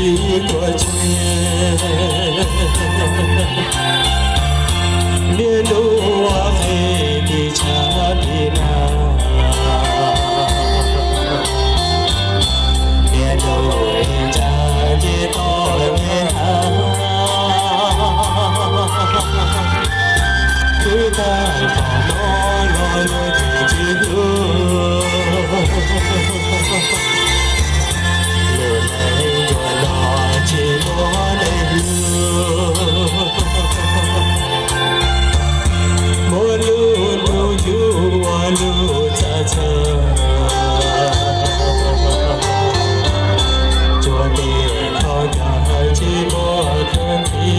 ib tuaj tsev, niaj hnub ua qhev tiv tshav tiv nag, niaj hnub ntsa nce toj nce hav, twb tag tom no los luag tsis tsis hlub. Lus neej ntsuag no tsis muaj neeg hlub, muab lub ntuj yug ua lub txaj chaw, tsuas tig tho ncaj tsis muaj khav nti,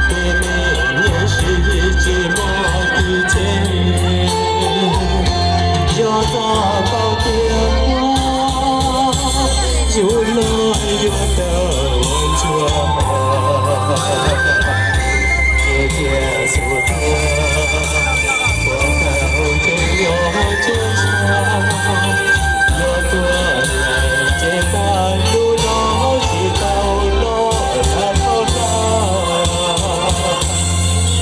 tej me nyuam siv tsis muaj kev cem, yog txoj tau tiag yus luag yuav tawm ua ntsuag, ces tias xub tuag, puas tau tseem nyob tsuas tshaj, yog tuag lawm ces tag lub no tsis tau los tag tau tag,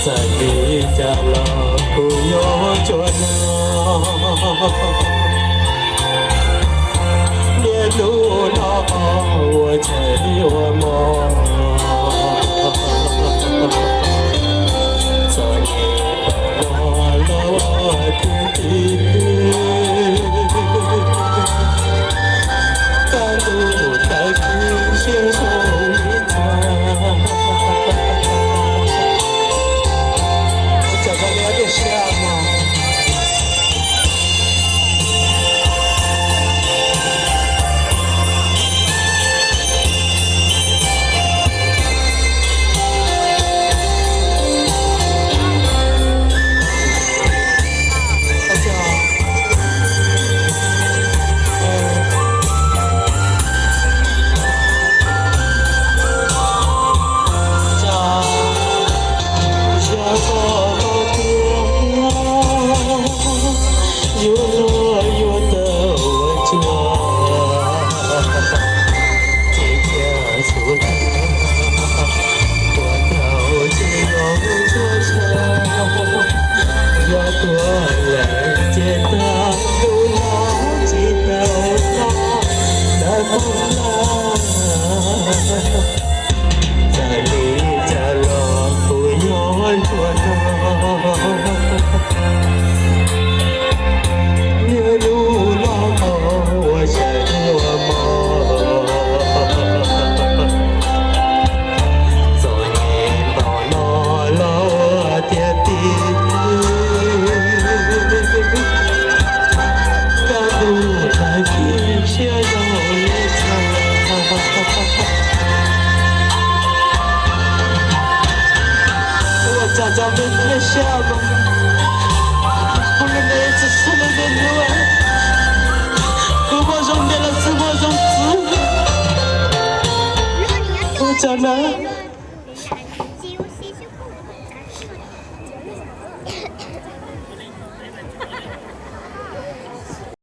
txawm li cas los kuv nyob tsuas no. Niaj hnub no ua tshais ua hmo, txom nyem tau los tiag tiag, kaj ntug tawv kiv siab zoo li cas. Ua cas koj li tiaj siab no. Yus luag yuav tawm ua ntsuag, ces tias xub tuag, puas tau tseem nyob tsuas tshaj, yog tuag lawm ces tag lub no tsis tau los tag tau tag, txawm li cas los kuv nyob tsuas no. Niaj hnub no ua tshais ua hmo, txom nyem npaum no los tiag tiag, kaj ntug tag kiv siab zoo li cas. Ua cas cov me ntxhais siab mas, kuv lub neej tsis xwb lub neej hlub, kuv muaj zoo niam los tsis muaj zoo txiv. Ua cas na.